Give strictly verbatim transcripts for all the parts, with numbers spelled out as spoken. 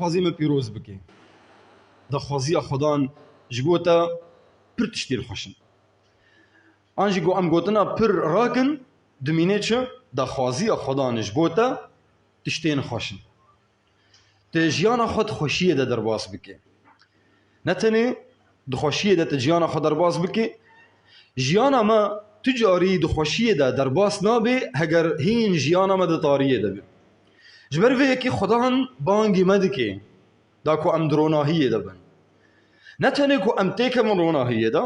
Xwazî me pîroz bike. Daxwaziya Xudan ji bo te pir tiştên xweş in. An jî ku em gotina pir rakin, dimîne çi? Daxwaziya Xudan ji bo te tiştên xweş in. Tu jiyana xwe di xweşiyê de derbas bike. Ne tenê di xweşiyê de tu jiyana xwe derbas bike, jiyana me tu carî di xweşiyê de derbas nabe heger hîn jiyana me di tariyê de be. Ji ber vê yekê Xudan bangî me dike, da ku em di ronahiyê de bin. Ne tenê ku em têkevin ronahiyê de,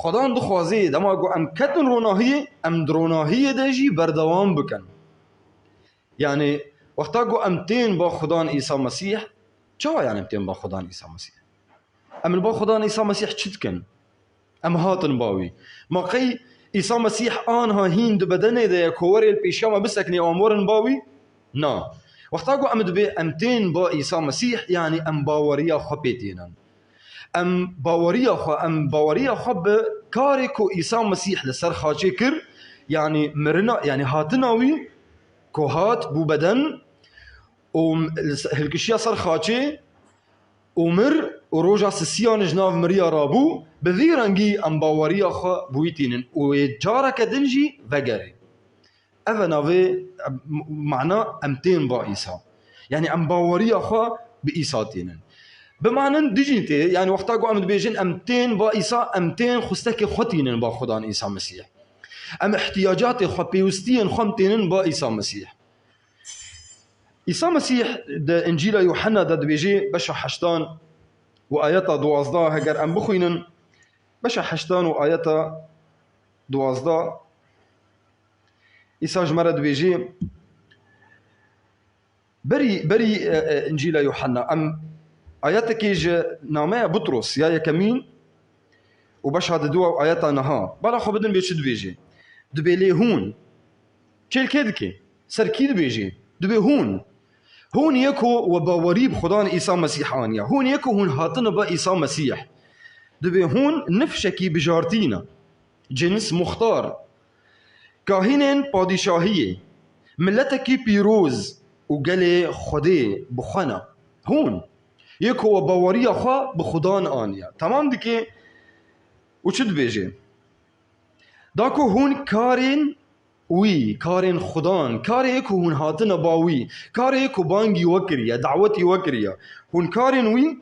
Xudan dixwaze dema ku em ketin ronahiyê, em di ronahiyê de jî berdewam bikin. Yani, wexta ku em tên ba Xudan Îsa Mesîh, çawa yani em tên ba Xudan Îsa Mesîh? Em li ba Xudan Îsa Mesîh çi dikin? Em hatin ba wî. Ma qey Îsa Mesîh anha hîn di bedenê de ye ku werê li pêşiya me biseknê û em werin ba wî? Na. Wexta ku em dibê em tên ba Îsa Mesîh, yani em baweriya xwe pê tênin. Em baweriya xwe, em baweriya xwe bi karê ku Îsa Mesîh li ser xaçê kir, yani mirina, yani hatina wî ku hat bû beden û hilkişiya ser xaçê û mir û roja sisiyan ji nav miriya rabû, bi vî rengî em baweriya xwe bi wî tînin û yê careke din jî vegerê. Ev e navê, em, mana em tên ba Îsa. Yani em baweriya xwe bi Îsa tînin. Bi manin dijî tê, yani wexta ku em dibêjin em tên ba Îsa, em tên xustekê xwe tînin ba Xudan Îsa Mesîh. Em ihtiyacatê xwe, pêwistiyên xwe em tênin ba Îsa Mesîh. Îsa Mesîh di Încîla Yuhanna de dibêje, beşa heştan û ayeta duwazdeh, heger em bixwînin, beşa heştan û ayeta duwazdeh, Îsa ji me re dibêje, berî, berî, e, e, Încîla Yuhanna, em ayetekê ji nameya Butros ya yekemîn û beşa diduwa û ayeta niha, bala xwe bidin bê çi dibêje. Dibê lê hûn, çêlkê dike, ser kî dibêje? Dibê hûn. Hûn yê ku we bawerî bi Xudan Îsa Mesîh aniye. Hûn yê ku hûn hatine ba Îsa Mesîh. Dibê hûn nifşekî bijartî ne. Cins muxtar. Kahînên padîşahiyê. Miletekî pîroz û gelê Xwedê bi xwe ne. Hûn. Yê ku we baweriya xwe bi Xudan aniye. Temam dike û çi dibêje? Da ku hûn karên wî, karên Xudan, karê ku hûn hatine ba wî, karê ku bangî we kiriye, dawetî we kiriye. Hûn karên wî,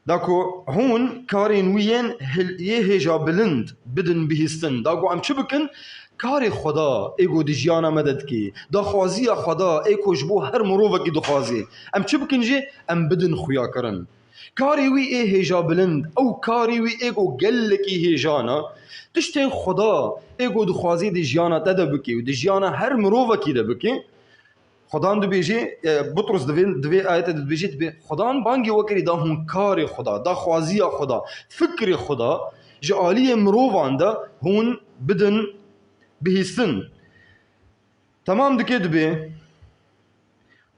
da ku hûn karên wî yên hil-, yê hêja bilind bidin bihîstin. Da ku em çi bikin? Karê Xweda, ê ku di jiyana me de dike, daxwaziya Xweda, ê ku ji bo her mirovekî dixwaze. Em çi bikin jî? Em bidin xuyakirin. Karê wî ê hêja bilind, ew karê wî ê ku gelekî hêjan e, tiştên Xweda ê ku dixwazî di jiyana te de bikî û di jiyana her mirovekî de bikî. Xudan dibêjê, e, Butrus divê, divê ayete de dibêjê, dibê Xudan bangî we kirî da hûn karê Xweda, daxwaziya Xweda, fikrê Xweda ji aliyê mirovan de hûn bidin bihîstin. Temam dike dibê,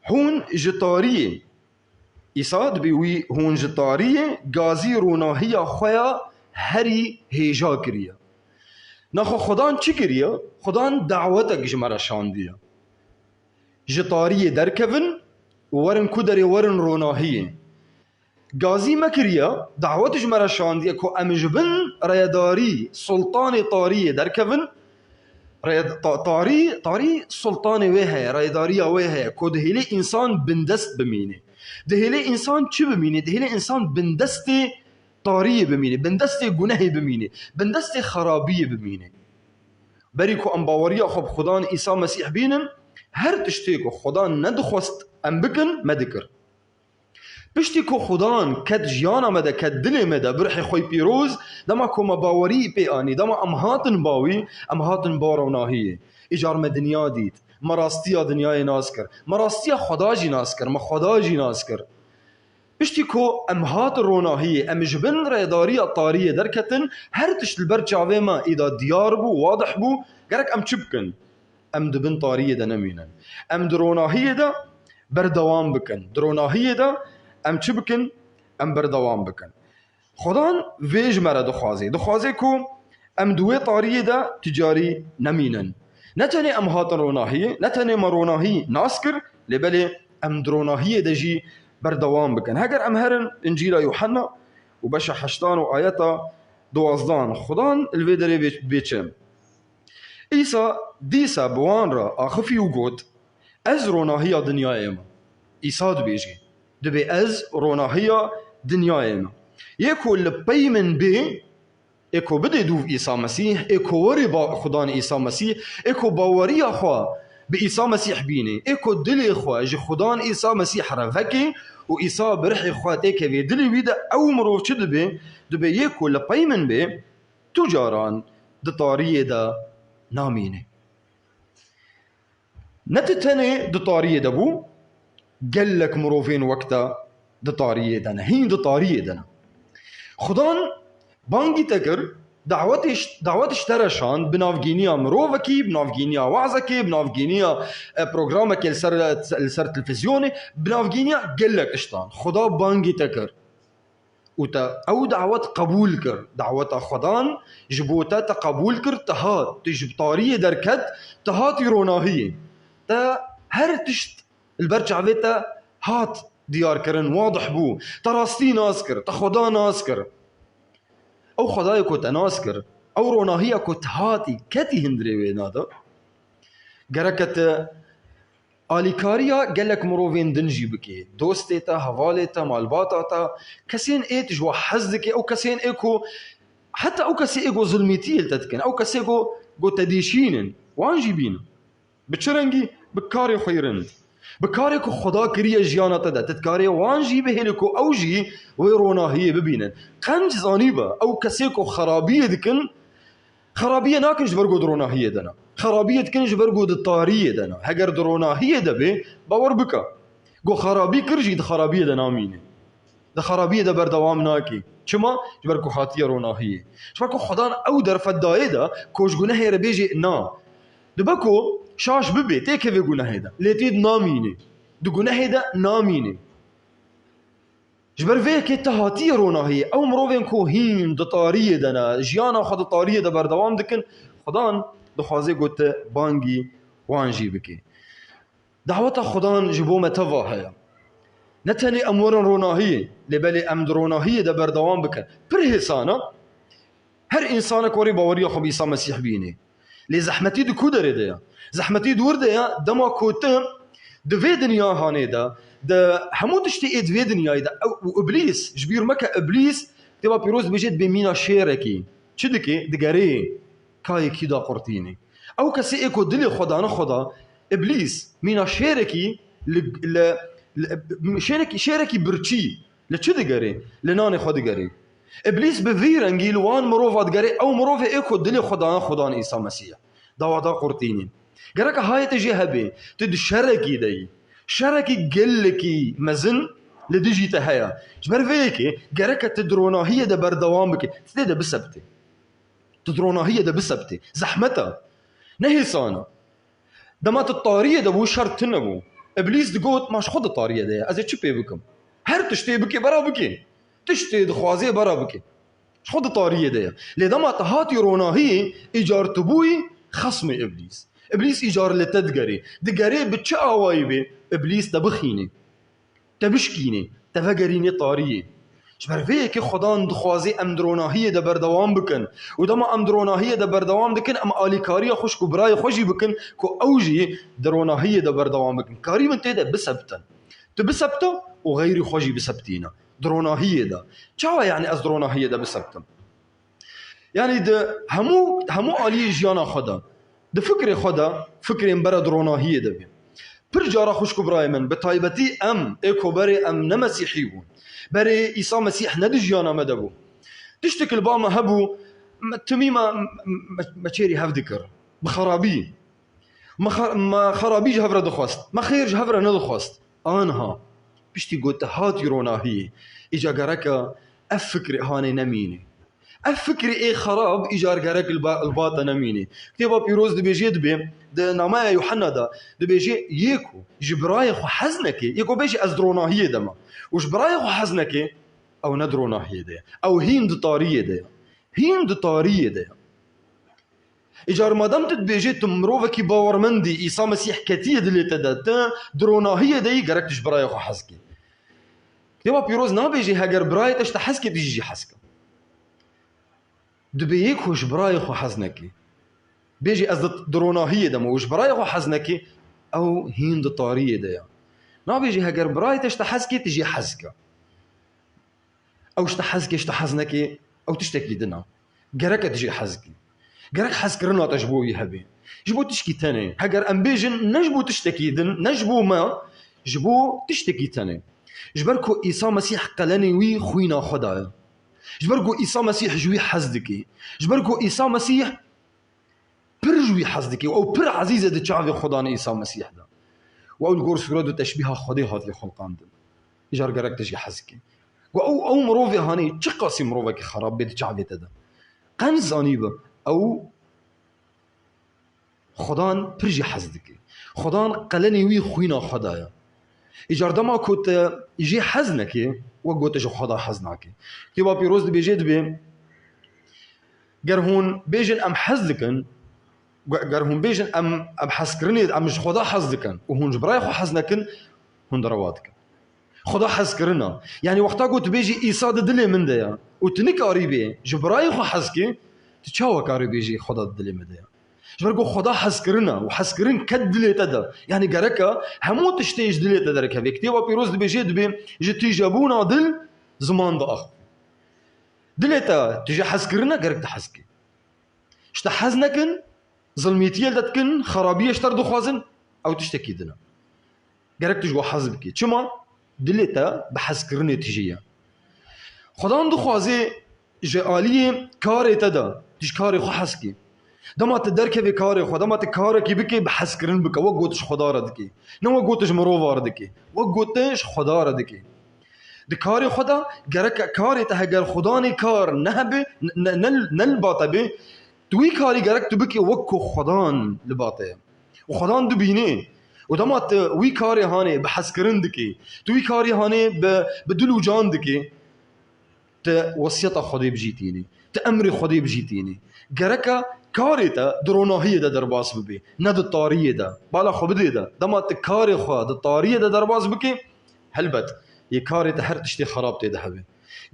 hûn ji tariyê, Îsa dibê wî hûn ji tariyê gazî ronahiya xwe ya herî hêja kiriye. Naxwe Xudan çi kiriye? Xudan dawetek ji me re şandiye. Ji tariyê derkevin û werin ku derê werin ronahiyê. Gazî me kiriye, dawet ji me re şandiye ku em ji bin rêdarî, sultanê tariyê derkevin. Rê-, ta-, tarî, tarî sultanê wê heye, rêdariya wê heye ku dihêlê însan bindest bimîne. Dihêlê însan çi bimîne? Dihêlê însan bindestê tariyê bimîne, bindestê gunehê bimîne, bindestê xerabiyê bimîne. Berî ku em baweriya xwe bi Xudan Îsa Mesîh bînin, her tiştê ku Xudan nedixwest em bikin, me dikir. Piştî ku Xudan ket jiyana me de, ket dilê me de, bi ruhê xwe yê pîroz, dema ku me bawerî pê anî, dema em hatin ba wî, em hatin ba ronahiyê. Îcar me dinya dît, me rastiya dinyayê nas kir, me rastiya Xweda jî nas kir, me Xweda jî nas kir. Piştî ku em hatin ronahiyê, em ji bin rêdariya tariyê derketin, her tişt li ber çavê me îda diyar bû, wadih bû, gerek em çi bikin? Em di bin tariyê de nemînin. Em di ronahiyê de berdewam bikin. Di ronahiyê de em çi bikin? Em berdewam bikin. Xudan vê ji me re dixwaze. Dixwaze ku em di wê tariyê de ti carî nemînin. Ne tenê em hatin ronahiyê, ne tenê me ronahî nas kir, lê belê em di ronahiyê de jî berdewam bikin. Heger em herin Încîla Yuhanna û beşa heştan û ayeta duwazdan, Xudan li vê derê bê, bê çi? Îsa dîsa bi wan re axifî û got, "Ez ronahiya dinyayê me." Îsa dibêje, dibê, "Ez ronahiya dinyayê me. Yê ku li pey min bê, ê ku bidê dûv Îsa Mesîh, ê ku werê ba-, Xudan Îsa Mesîh, ê ku baweriya xwe bi Îsa Mesîh bînê, ê ku dilê xwe ji Xudan Îsa Mesîh re vekê û Îsa bi rihê xwe têkevê dilê wî de, ew mirov çi dibê? Dibê yê ku li pey min bê, tu caran di tariyê de namîne." Ne ti tenê di tariyê de bû, gelek mirovên wek te di tariyê de ne. Hîn di tariyê de ne. Xudan bangî te kir, dawetê ş-, dawet ji te re şand, bi navgîniya mirovekî, bi navgîniya wazekê, bi navgîniya, e, programekê li ser, li ser televîzyonê, bi navgîniya gelek tiştan. Xuda bangî te kir. Û te ew dawet qebûl kir. Daweta Xudan ji bo te, te qebûl kir, te hat. Tu ji tariyê derket, te hatî ronahiyê. Te her tişt li ber çavê te hat diyar kirin, wadih bû. Te rastî nas kir, te Xuda nas kir. Ew Xwedayê ku te nas kir, ew ronahiya ku te hatî, ketî hundirê wê nade. Gereke te alîkariya gelek mirovên din jî bikê. Dostê te, hevalê te, malbata te, kesên ê tu ji we hez dikê, ew kesên ê ku, heta ew kesê ê ku zilmîtiyê li te dikin, ew kesê ku, ku te dîşînin, wan jî bînin. Bi çi rengî? Bi karê xwe yê rind. Bi karê ku Xweda kiriye jiyana te de. Tu dikarê wan jî bihêlî ku ew jî wê ronahiyê bibînin. Qenc zanîbe, ew kesê ku xerabiyê dikin, xerabiyê nakin ji ber ku di ronahiyê de ne. Xerabiyê dikin ji ber ku di tariyê de ne. Heger di ronahiyê de bê, bawer bike. Ku xerabî kir jî di xerabiyê de namîne. Di xerabiyê de berdewam nake. Çima? Ji ber ku hatiye ronahiyê. Ji ber ku Xudan ew derfet dayê de ku ji gunehê re bêjê na. Dibe ku şaş bibê, têkevê gunehê de. Lê tê namîne. Di gunehê de namîne. Ji ber vê yekê te hatiye ronahiyê. Ew mirovên ku hîn di tariyê de ne, jiyana xwe di tariyê de berdewam dikin, Xudan dixwaze ku te bangî wan jî bike. Daweta Xudan ji bo me teva heye. Ne tenê em werin ronahiyê, lê belê em di ronahiyê de berdewam bikin. Pir hêsan e her însanek werê baweriya xwe bi Îsa Mesîh bînê. Lê zehmetî di ku derê de ye? Zehmetî di wir de ye, dema ku tu di vê dinya hanê de, di hemû tiştê ê di vê dinyayê de, ew, û Îblîs, ji bîr meke Îblîs, Kitêba Pîroz dibêje dibê mîna şêrekî. Çi dike? Digerê. Kayekî daqurtînê. Ew kesê ê ku dilê xwe dane Xweda, Îblîs, mîna şêrekî li, li, li, şêrekî, şêrekî birçî li çi digerê? Li nanê xwe digerê. Îblîs bi vî rengî li wan mirova digerê, ew mirovê ê ku dilê xwe dane Xwedan Îsa Mesîh e. Dawa daqurtînê. Gereke hayê te jê hebe, tu di şerekî de yî. Şerekî gelekî mezin li dijî te heye. Ji ber vê yekê gereke tu di ronahiyê de berdewam bike. Tu tê de bisebitê. Tu di ronahiyê de bisebitî. Zehmet e. Ne hêsan e. Dema tu tariyê de bû, şer tune bû. Îblîs digot, "Ma ji xwe di tariyê de ye. Ez ê çi pê bikim? Her tiştê bike, bera bike. Tiştê dixwazê, bera bike." Ji xwe di tariyê de ye. Lê dema tu hatî ronahiyê, îcar tu bûyî, xesmê Îblîs. Îblîs îcar li te digerê. Digerê bi çi awayî bê, Îblîs te bixînê. Te bişkînê, te vegerînê tariyê. Ji ber vê yekê Xudan dixwazê em di ronahiyê de berdewam bikin. Û dema em di ronahiyê de berdewam dikin, em alîkariya xwişk û birayê xwe jî bikin ku ew jî di ronahiyê de berdewam bikin. Karî bin tê de bisebtin. Tu bisebte û xeyrî xwe jî bisebtîne. Di ronahiyê de. Çawa yani ez di ronahiyê de bisebtim? Yani di hemû, hemû aliyê jiyana xwe de, di fikrê xwe de, fikrên bere di ronahiyê de bê. Pir cara xwişk û birayê min, bi taybetî em, ê ku berê em ne Mesîhî bûn. Berê Îsa Mesîh ne di jiyana me de bû. Tiştek li ba me hebû, me, timî me, me, me çêrî hev dikir. Bi xerabî. Me xe-, me xerabî ji hev re dixwest. Me xêr ji hev re nedixwest. Aniha, piştî ku te hatî ronahiyê, îca gereke ev fikrê hanê nemîne. Ev fikrê ê xerab îcar gerek li ba, li ba te nemîne. Kitêba Pîroz dibêje, dibê, di nameya Yuhanna de, dibêje, yê ku ji birayê xwe hez neke, yê ku bêje, "Ez di ronahiyê de me." Û ji birayê xwe hez neke, ew ne di ronahiyê de ye. Ew hîn di tariyê de ye. Hîn di tariyê de ye. Îcar madem tu dibêjê tu mirovekî bawermendî, Îsa Mesîh ketiye dilê te de, tu di ronahiyê de yî, gerek tu ji birayê xwe hez kî. Kitêba Pîroz nabêjê heger birayê te ji te hez kê, tu jî jî hez ke. Dibê yê ku ji birayê xwe hez nekî. Bêjî ez di, di ronahiyê de me û ji birayê xwe hez nekî, ew hîn di tariyê de ye. Nabêjî heger birayê te ji te hez kê, tu jî hez ke. Ew ji te hez kê, ji te hez nekê, ew tiştekî din e. Gerek e tu jê hez kî. Gerek hezkirina te ji bo wî hebe. Ji bo tişkî tenê. Heger em bêjin ne ji bo tiştekî din, ne ji bo me, ji bo tiştekî tenê. Ji ber ku Îsa Mesîh qelenê wî xwîna xwe daye. Ji ber ku Îsa Mesîh ji wî hez dike. Ji ber ku Îsa Mesîh pir ji wî hez dike û ew pir ezîz e di çavê Xudanê Îsa Mesîh de. Û ew li gor sûret û teşbîha Xwedê hatiye xulqandin. Îcar gerek tu jî hez dike. Û ew, ew mirovê hanê çiqasî mirovekî xerab bê di çavê te de. Qenc zanî bi, ew Xudan pir jî hez dike. Xudan qelenê wî xwîna xwe daye. Îcar dema ku te jê hez neke, wek got tu ji Xweda hez nake. Kitêba Pîroz dibêje dibê, ger hûn bêjin em hez dikin, ge-, ger hûn bêjin em, em hezkirinê, em ji Xweda hez dikin û hûn ji birayê xwe hez nekin, hûn derewa dikin. Xweda hezkirina. Yanî wexta ku tu bêjî Îsa di dilê min de ye û tu nikarî bê ji birayê xwe hez kî, tu çawa karî bêjî Xweda di dilê min de ye? Ji ber ku Xweda hezkirina û hezkirin ket dilê te de. Yanî gereka hemû tiştê ji dilê te derkeve. Kitêba Pîroz dibêje dibê ji tîjebûna dil ziman diaxive. Dilê te tu ji hezkirina gerek tu hez kî. Ji te hez nekin, zilmîtiyê li te dikin, xerabiyê ji te re dixwazin, ew tiştekî din e. Gerek tu ji we hez bikî. Çima? Dilê te bi hezkirinê tijî ye. Xudan dixwaze ji aliyê karê te de, tu ji karê xwe hez kî. Dema tu derkevê karê xwe, dema tu karekî bikî, bi hezkirin bike. Wek got ji Xweda re dikî. Ne wek got ji mirova re dikî. Wek got ji Xweda re dikî. Di karê xwe de gerek karê te heger Xudanê kar nehebe, ne, ne, ne li ba te be, tu wî karî gerek tu bikî wek ku Xudan li ba te ye. Û Xudan dibînê. Û dema tu wî karê hanê bi hezkirin dikî, tu wî karî hanê bi, bi dil û can dikî, tu wesiyeta Xwedê bijîtînî, tu emrê Xwedê bijîtînî. Gereka karê te di ronahiyê de derbas bibê, ne di tariyê de. Bala xwe bidê de. Dema tu karê xwe di tariyê de derbas bikî, helbet, yê karê te her tiştê xerab tê de hebe.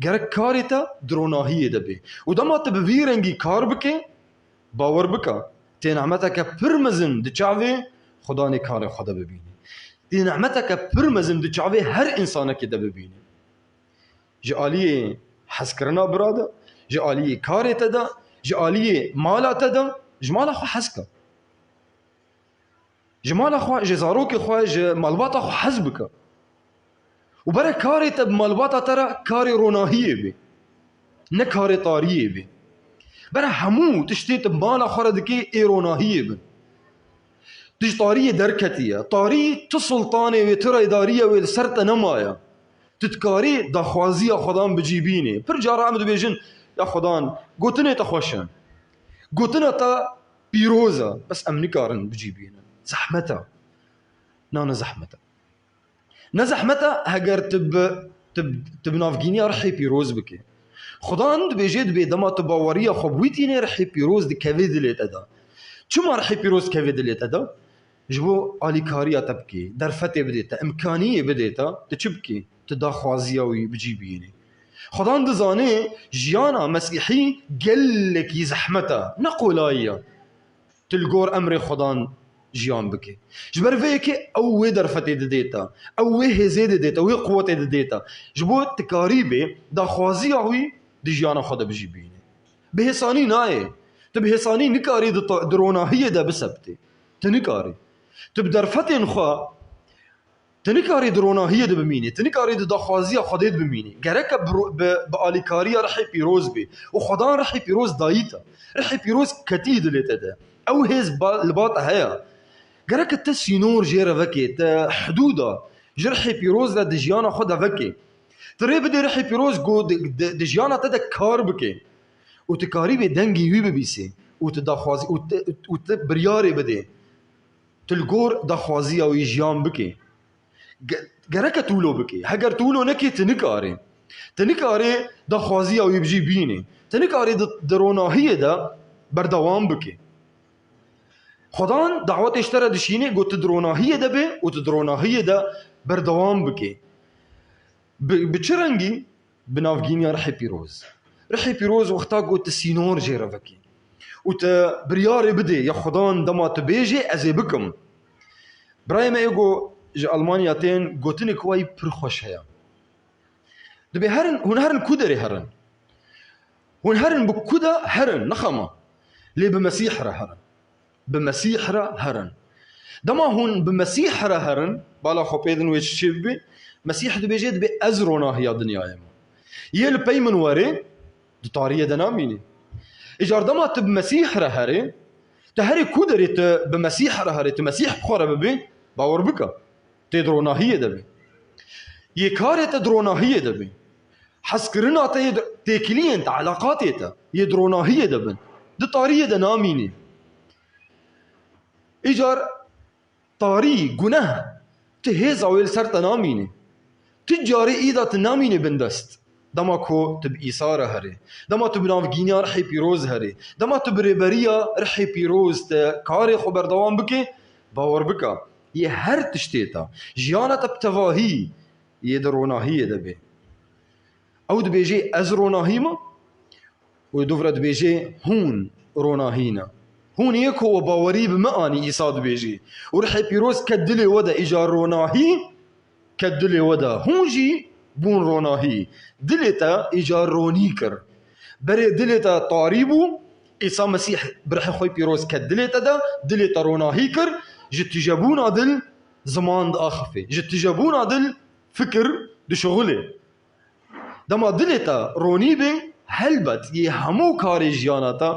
Gerek karê te di ronahiyê de bê. Û dema tu bi vî rengî kar bikê, bawer bike, tê nehmeteke pir mezin di çavê Xudanê karê xwe de bibînî. Tê nehmeteke pir mezin di çavê her însanekê de bibînî. Ji aliyê hezkirina bira de, ji aliyê karê te de, ji aliyê mala te de, ji mala xwe hez ke. Ji mala xwe, ji zarokê xwe, ji malbata xwe hez bike. Û bere karê te bi malbata te re karê ronahiyê be. Ne karê tariyê be. Bere hemû tiştê tu mala xwe re dikê ê ronahiyê bin. Tu ji tariyê derketiye. Tarî tu sultanê wê, tu rêdariyê wê li ser te nemaye. Tu dikarî daxwaziya Xudan bi cî bînî. Pir cara em dibêjin, ya Xudan, gotinê te xweş in. Gotina te pîroz e. Bes em nikarin bi cî bînin. Zehmet e. Na, ne zehmet e. Ne zehmet e heger tu bi, tu, tu bi navgîniya rihê pîroz bikî. Xudan dibêje, dibê dema tu baweriya xwe bi wî tînê, rihê pîroz dikeve dilê te de. Çima rihê pîroz dikeve dilê te de? Ji bo alîkariya te bikê, derfetê bidê te, imkaniyê bidê te, tu çi bikî? Tu daxwaziya wî bi cî bînî. Xudan dizane jiyana mesîhî gelekî zehmet e, ne qolayî ye. Tu li gor emrê Xudan jiyan bikî. Ji ber vê yekê ew wê derfetê didê te, ew wê hêzê didê te, wê quwetê didê te. Ji bo tu karî bê daxwaziya wî di jiyana xwe de bi cî bînî. Bi hêsanî nayê. Tu bi hêsanî nikarî di ta-, di ronahiyê de bisebitî. Tu nikarî. Tu bi derfetên xwe, tu nikarî di ronahiyê de bimînî. Tu nikarî di daxwaziya Xwedê de bimînî. Gereke bi ro-, bi, bi alîkariya rihê pîroz bî. Û Xwedan rihê pîroz dayî te. Rihê pîroz ketî dilê te de. Ew hêz ba-, li ba te heye. Gereke te sînor jê re vekê, te hidûda ji rihê pîroz de di jiyana xwe de vekê. Tu rê bidê rihê pîroz ku di, di, di jiyana te de kar bike. Û tu karî bê dengê wî bibîsê. Û tu daxwazî, û tu, û tu biryarê bidê. Tu li gor daxwaziya wî jiyan bikê. Ge-, gereke tu wilo bikê. Heger tu wilo nekê, tu nikarê. Tu nikarê daxwaziya wî bi cî bînê. Tu nikarê di, di ronahiyê de berdewam bikê. Xudan dawetê ji te re dişîne, got tu di ronahiyê de be û tu di ronahiyê de berdewam bike. Bi, bi çi rengî? Bi navgîniya Rihê Pîroz. Rihê Pîroz wexta got tu sînor jê re vekî. Û tu biryarê bidê, ya Xudan dema tu bêjê, ez ê bikim. Birayê me ê go ji Almanya tên, gotinek wayî pir xweş heye. Dibê herin, hûn herin ku derê herin. Hûn herin bi ku de herin, nexema. Lê bi Mesîh re herin. Bi Mesîh re herin. Dema hûn bi Mesîh re herin, bala xwe pê din wê çi çê bibe, Mesîh dibêje, dibê ez ronahiya dinyayê me. Yê li pey min were, di tariyê de namîne. Îcar dema tu bi Mesîh re herê, tu herê ku derê tu bi Mesîh re herê, tu Mesîh bi xwe re bibê, bawer bike. Tê di ronahiyê de be. Yê karê te di ronahiyê de be. Hezkirina te yê di, têkiliyên te, eleqatê te yê di ronahiyê de bin. Di tariyê de namînî. Îcar tarî, guneh, ti hêza wê li ser te namînî. Ti carê îda ti namînî bindest. Dema ku tu bi Îsa re herê, dema tu bi navgîniya Rihê Pîroz herê, dema tu bi rêberiya Rihê Pîroz te karê xwe berdewam bike, bawer bike, yê her tiştê te, jiyana te bi tevahî yê di ronahiyê de bê. Ew dibêje, ez ronahî me, û dûv re dibêje, hûn ronahî ne. Hûn yê ku we bawerî bi min anî, Îsa dibêje. Û Rihê Pîroz ket dilê we de, îcar ronahî ket dilê we de. Hûn jî bûn ronahî. Dilê te îcar ronî kir. Berê dilê te tarî bû, Îsa Mesîh bi Rihê xwe pîroz ket dilê te de, dilê te ronahî kir, ji tijebûna dil ziman diaxife. Ji tijebûna dil fikir dişixulê. Dema dilê te ronî bê, helbet yê hemû karê jiyana te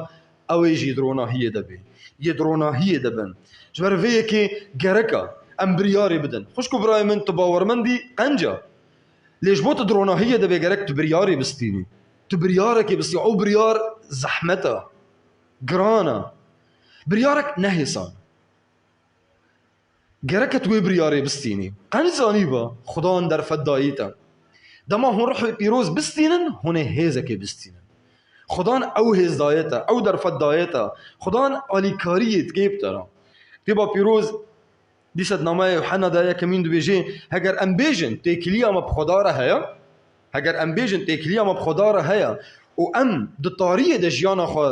ew ê jî di ronahiyê de bê. Yê di ronahiyê de bin. Ji ber vê yekê gerek e em biryarê bidin. Xwişk û birayê min, tu bawermendî qenc e. Lê ji bo tu di ronahiyê de bê, gerek tu biryarê bistînî. Tu biryarekê bistînî. Ew biryar zehmet e. Giran e. Biryarek nehêsan. Gereke tu wê biryarê bistînî. Qenc zanîbe, Xudan derfet dayî te. Dema hûn Ruhê Pîroz bistînin, hûn ê hêzekê bistînin. Xudan ew hêz daye te, ew derfet daye te. Xudan alîkariyê dike bi te re. Kitêba Pîroz, dîset namaya Yuhanna de yekemîn dibêje, heger em bêjin, têkiliya me bi Xweda re heye, Heger em bêjin têkiliya me bi Xweda re heye û em di tariyê de jiyana xwe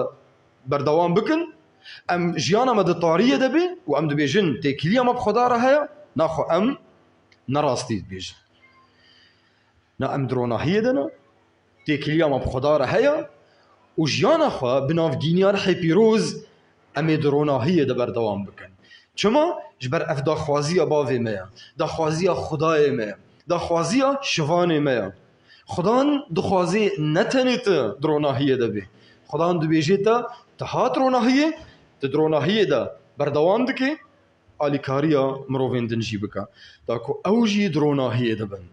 berdewam bikin, em jiyana me di tariyê de be û em dibêjin têkiliya me bi Xweda re heye, naxwe em ne rastî dibêjin. Na em di ronahiyê de ne, têkiliya me bi Xweda re heye û jiyana xwe bi navgîniya Rihê Pîroz em ê di ronahiyê de berdewam bikin. Çima? Ji ber ev daxwaziya bavê me ye, daxwaziya Xwedayê me ye, daxwaziya şivanê me ye. Xudan dixwaze ne tenê tu di ronahiyê de bî. Xudan dibêje te, tu hat ronahiyê, tu di ronahiyê de berdewam dikî, alîkariya mirovên din jî bike. Da ku ew jî di ronahiyê de bin.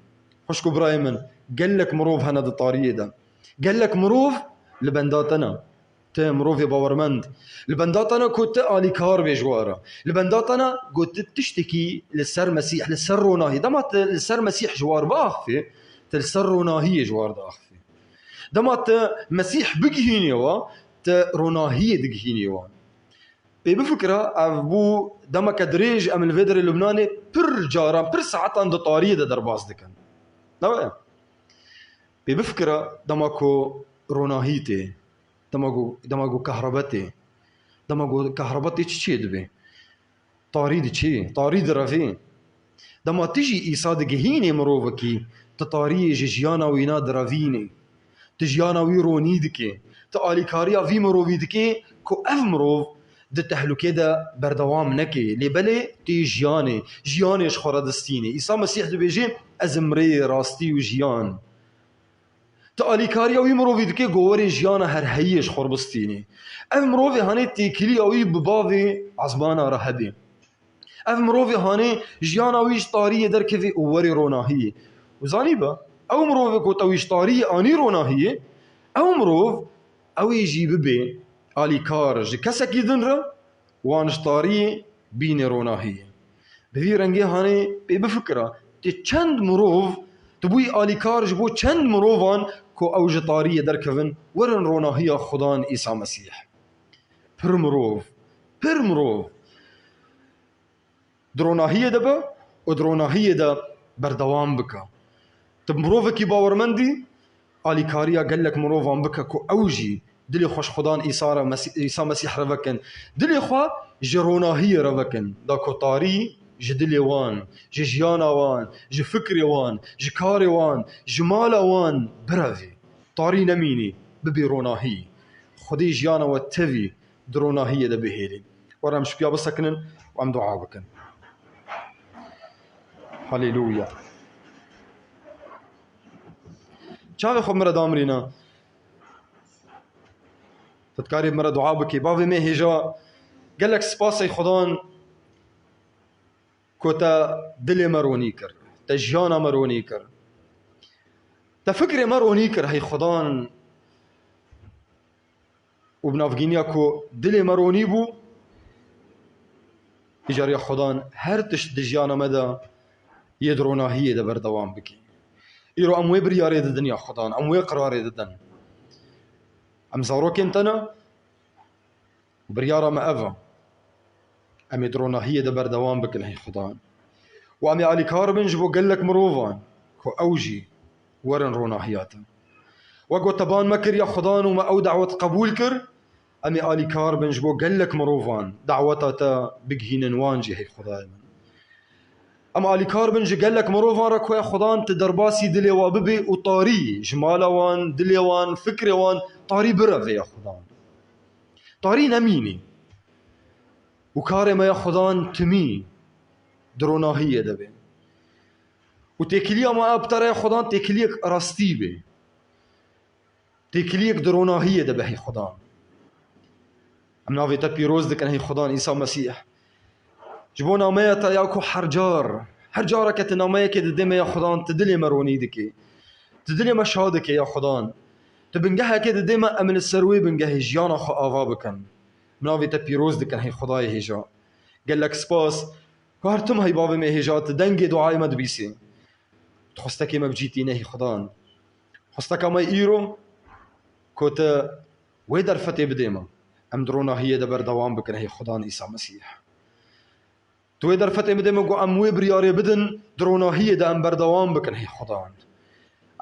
Xwişk û birayê min, gelek mirov hene di tariyê de. Gelek mirov li benda te ne. Ti mirovê bawermend. Li benda te ne ku ti alîkar bê ji war re. Li benda te ne ku ti tiştekî li ser Mesîh, li ser ronahî. Dema ti li ser Mesîh ji war biaxivî, ti li ser ronahiyê ji war diaxivî. Dema ti Mesîh bigihînî we, ti ronahiyê digihînî we. Pê bifikire, ev bû demeke dirêj, em li vê derê Lubnanê pir caran, pir saetan di tariyê de derbas dikin. Ne weye? Pê bifikire, dema ku ronahî tê, dema ku, dema ku kahrebe tê, dema ku kahrebe tê çi çê dibe? Tarî diçê, tarî direvê. Dema tu jî Îsa digihînê mirovekî, tu tariyê ji jiyana wîna direvînê. Tu jiyana wî ronî dikê. Tu alîkariya vî mirovî dikê ku ev mirov di tehlûkê de berdewam neke. Lê belê tê jiyanê, jiyanê ji xwe re distînê. Îsa Mesîh dibêje, ez im rê, rastî û jiyan. Tu alîkariya wî mirovî dikê ku werê jiyana herheyiyê ji xwe re bistînê. Ev mirovê hanê têkiliya wî bi bavê ezmana re hebe. Ev mirovê hanê jiyana wî ji tariyê derkeve û werê ronahiyê. Û zanîbe, ew mirovê ku te wî ji tariyê anî ronahiyê, ew mirov, ew ê jî bibe alîkar ji kesekî din re, wan ji tariyê bîne ronahiyê. Bi vî rengê hanê pê bifikira, tê çend mirov, tu bûyî alîkar ji bo çend mirovan ku ew ji tariyê derkevin, werin ronahiya Xudan Îsa Mesîh. Pir mirov, pir mirov. Di ronahiyê de be û di ronahiyê de berdewam bike. Tu mirovekî bawermendî, alîkariya gelek mirovan bike ku ew jî dilê xwe ji Xudan Îsa re Mesî-, Îsa Mesîh re vekin. Dilê xwe ji ronahiyê re vekin. Da ku tarî ji dilê wan, ji jiyana wan, ji fikrê wan, ji karê wan, ji mala wan birevî. Tarî nemînî, bibî ronahî. Xwedê jiyana we tevî di ronahiyê de bihêlî. Were em şipiya bisekinin û em dua bikin. Haleluya. Çavê xwe min re damirîne. Tu dikarî min re dua bikî. Bavê me hêja, gelek spas ey Xudan ku te dilê me ronî kir. Te jiyana me ronî kir. Te fikrê me ronî kir hey Xudan. Û bi navgîniya ku dilê me ronî bû, îcar ya Xudan her tişt di jiyana me de yê di ronahiyê de berdewam bikî. Îro em wê biryarê didin ya Xudan, em wê qirarê didin. Em zarokên te ne, biryara me ev e. Em ê di ronahiyê de berdewam bikin hey Xudan. Û em ê alîkar bin ji bo gelek mirovan ku ew jî werin ronahiya te. Wek ku te ban me kir ya Xudan û me ew dawet qebûl kir, em ê alîkar bin ji bo gelek mirovan daweta te bigihînin wan jî hey Xudayê min. Em alîkar bin ji gelek mirovan re ku ya Xudan tu derbasî dilê wa bibê û tarî ji mala wan, dilê wan, fikrê wan tarî bireve ya Xudan. Tarî nemînî. Û karê me ya Xudan timî di ronahiyê de bê. Û têkiliya me a bi te re ya Xudan têkiliyek rastî bê. Têkiliyek di ronahiyê de be hey Xudan. Em navê te pîroz dikin hey Xudan Îsa Mesîh. Ji bo nameya te ya ku her car, her careke tu nameyekê didê me ya Xudan, tu dilê me ronî dikê. Tu dilê me şa dikê ya Xudan. Tu bingehekê didê me, em li ser wê bingehê jiyana xwe ava bikin. Em navê te pîroz dikin hey Xudayê hêja. Gelek spas. Ku her tim hey bavê me hêja, tu dengê duayê me dibîsî. Tu xwestekê me bi cî tîne hey Xudan. Xwesteka me îro ku tu wê derfetê bidê me. Em di ronahiyê de berdewam bikin hey Xudan Îsa Mesîh. Tu wê derfetê bidê me ku em wê biryarê bidin, di ronahiyê de em berdewam bikin hey Xudan.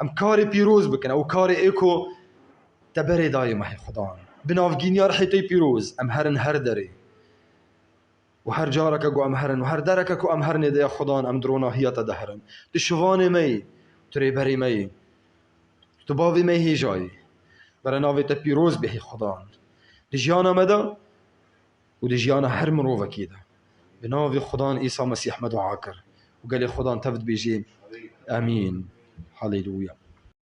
Em karê pîroz bikin, ew karê ê ku te berê dayê me hey Xudan. Bi navgîniya rihê te pîroz, em herin her derê. Û her careke ku em herin, û her dereke ku em herinê de ya Xudan, em di ronahiya te de herin. Tu şivanê me yî, tu rêberê me yî. Tu bavê me yî hêja yî. Bere navê te pîroz bê hey Xudan. Di jiyana me de û di jiyana her mirovekî de. Bi navê Xudan Îsa Mesîh me dua kir. Û gelê Xudan tev dibêjê. Emîn. Haleluya.